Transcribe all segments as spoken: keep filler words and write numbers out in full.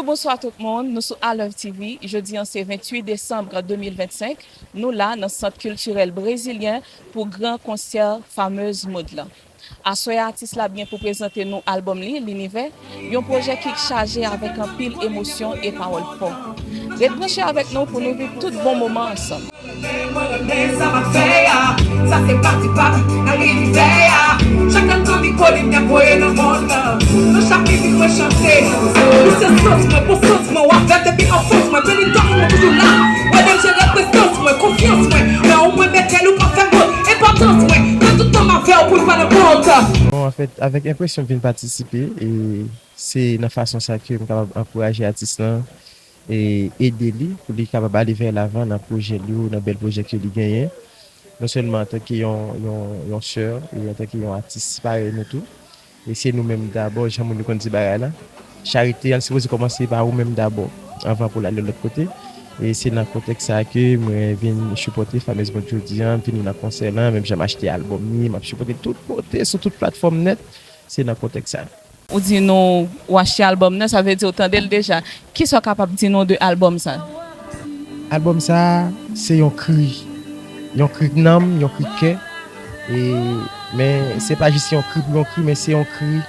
Bonswa tout moun, nou sou Alèv T V. Jodi an se venntuit desanm de mil vennsenk. Nou la nan Sant Kiltirèl Brezilyen pou gran konsè Fameuse Mode lan. Aswè a, atis la gen pou prezante nou albòm li, Linivè, yon pwojè ki chaje avèk anpil emosyon e pawòl fò. Ret branche avèk nou pou nou viv tout bon moman ansanm. Mwen renmen sa m ap fè a. Sa se pati pa m nan linivè a. Chak tan m tande kolim y ap voye nan mond lan. Nan chak mizik mwen chante. Li se sans mwen, bon sans mwen, w ap vèt epi anfans mwen. Penitans mwen toujou la. Mwen menm jere prezans mwen, konfyans mwen. Nan ou mwen mete l, ou pa fè m wont. Enpòtans mwen, mwen tout tan m avè w pou l pa nan kont. Bon, anfèt, avèk enpresyon m vin patisipe, e se nan fason sa ke m kapab ankouraje atis lan, e ede li pou li kapab ale vè lavan nan pwojè li yo, nan bèl pwojè ke li genyen. Non sèlman antanke yon, yon, yon sè, e antanke yon atis parèy nou tou. E se nou menm dabò, jan moun yo konn di bagay la. Charite an sipoze kòmanse pa ou menm dabò, anvan pou l ale lòt kote. E se nan kontèks sa a ke mwen vin sipòte Fameuse Mode jodi an, vin nan konsè lan, menm jan m achte albòm li, m ap sipòte tout kote, sou tout platfòm nèt, se nan kontèks sa a. Ou di nou ou achte albòm nan, sa vle di ou tande l deja. Kisa w kapab di nou de albòm sa? Albòm sa a, se yon kri. Yon kri nanm, yon kri kè. E, men se pa jis yon kri pou yon kri, men se yon kri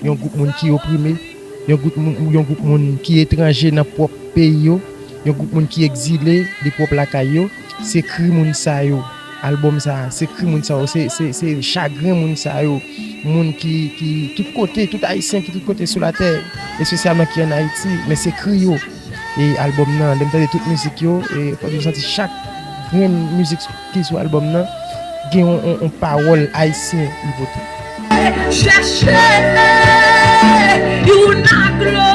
yon gwoup moun ki oprime, yon gwoup moun, yon gwoup moun ki etranje nan pwòp peyi yo, yon gwoup moun ki egzile de pwòp lakay yo. Se kri moun sa yo. Albòm sa a, se kri moun sa yo, se, se, se chagren moun sa yo. Moun ki, ki tout kote, tout Ayisyen ki tout kote sou latè, espesyalman ki ann Ayiti, men se kri yo. E albòm nan, lè m tande tout mizik yo, e fò di m santi chak grenn mizik ki sou albòm nan gen yon, yon, yon pawòl ayisyen li pote. Chèche yon aglo.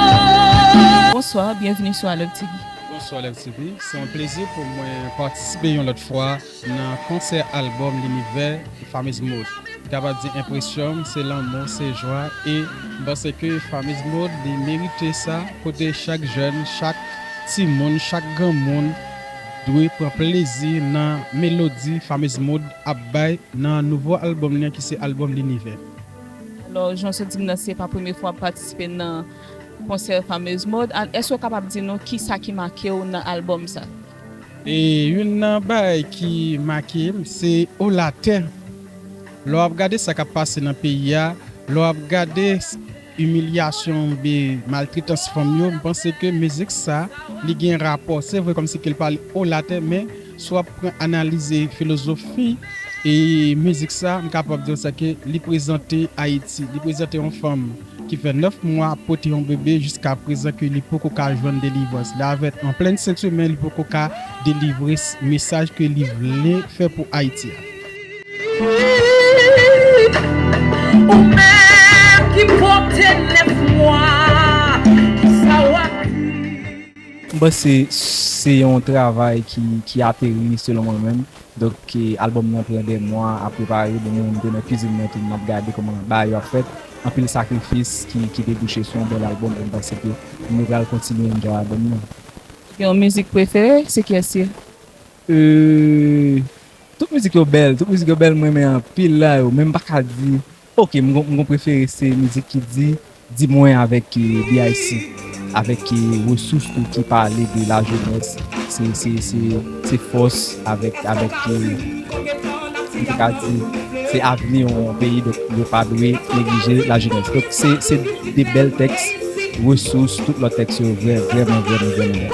Bonswa, byenveni sou Alèv T V. Bonswa, Alèv T V. Se yon plezi pou mwen patisipe yon lòt fwa nan konsè albòm Linivè Fameuse Mode. M kapab di enpresyon m, se lanmou, se jwa, e m panse ke Fameuse Mode, li merite sa, kote chak jèn, chak timoun, chak granmoun dwe pran plezi nan melodi Fameuse Mode ap bay nan nouvo albòm li an, ki se albòm Linivè. Alò, jan w sot di m nan, se pa premye fwa w ap patisipe nan konsè Fameuse Mode. Al-, èske w kapab di nou kisa ki make w nan albòm sa? E youn nan bagay ki make m, se Olatè. Lè w ap gade sa k ap pase nan peyi a, lè w ap gade s-, imilyasyon oubyen maltretans fanm yo, m panse ke mizik sa, li gen rapò. Se vre kòmsi ke l pale Olatè, men si w ap pran analize filozofi e mizik sa, m kapab di w sa ke li prezante Ayiti, li prezante yon fanm ki fè nèf mwa ap pote yon bebe jiska prezan ke li poko ka jwenn delivrans. Li avèk an plenn sentimen, li poko ka delivre s-, mesaj ke li vle fè pou Ayiti a. Ou menm ki pote nèf mwa, kisa w ap di? M panse se yon travay ki, ki ateri selon mwen menm. Donk, e, albòm nan pran dè mwa ap prepare. Bon, mwen menm m te nan kwizin nan tou, m ap gade kòman bagay yo ap fèt. Anpil sakrifis ki, ki debouche sou yon bèl albòm, e m panse ke nou pral kontinye enjoy albòm nan. Gen yon mizik prefere? Se kiyès li ye? E, tout mizik yo bèl, tout mizik yo bèl, mwen renmen anpil la yo, men m pa ka di, oke, m gon, m gon prefere, se mizik ki di, Di mwen avèk, e, B I C, avèk, e, Resous tou ki pale de lajenès, se, se, se, se fòs avèk, avèk, e, m te ka di, se avni yon peyi, donk yo pa dwe neglije lajenès. Donk se, se de bèl tèks, Resous, tout lòt tèks yo vrè, vrèman, vrèman, vrèman bèl.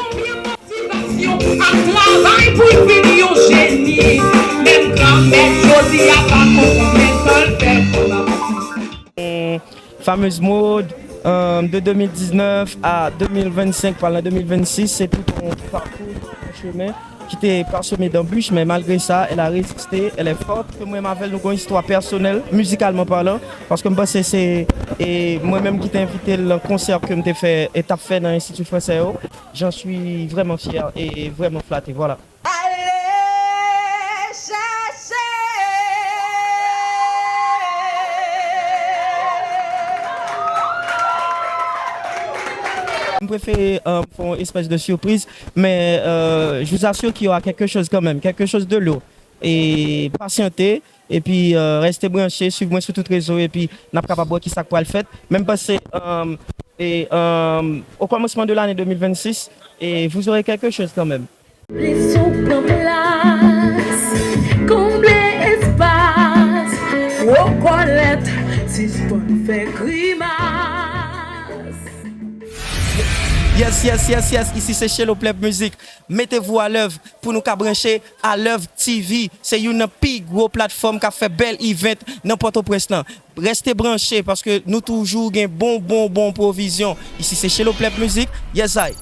Motivasyon ak travay pou l vin yon jeni. Menm granmèt jodi a pa konprann men san l fè pou l ap. Fameuse Mode, euh, de de mil diznèf a de mil vennsenk, pral nan de mil vennsis, se tout yon pakou, tout yon chemen ki te paseme danbich, men malgre sa, elle a résisté, elle est forte. Ke mwen avè l, nou gen yon istwa pèsonèl, mizikalman palan, paske m panse se, e, mwen menm ki te envite l nan konsè ke m te fè, e t ap fè nan Enstiti Fransè yo. J'en suis vraiment fier et vraiment flatté, voilà. Ale chèche. M prefere, euh, fè yon espès de sipriz, men, euh, je vous assure qu'il y aura quelque chose quand même, quelque chose de lourd. E pasyante, epi, euh, reste branche, swiv mwen sou tout rezo, epi n ap kapab wè kisa k pral fèt. Men m panse, euh, Et euh, au commencement de l'année deux mille vingt-six, et vous aurez quelque chose quand même. Plis ou pran plas, konble espas, rekonèt, sispann fè grimas. Yes, yes, yes, yes, isi se Shelo Plèb Mizik. Mettez-vous à l'œuvre pou nou ka branche Alèv T V. Se youn nan pi gwo platfòm k ap fè bèl event nan Pòtoprens lan. Reste branche paske nou toujou gen bon, bon, bon pwovizyon. Isi se Shelo Plèb Mizik. Yes, I.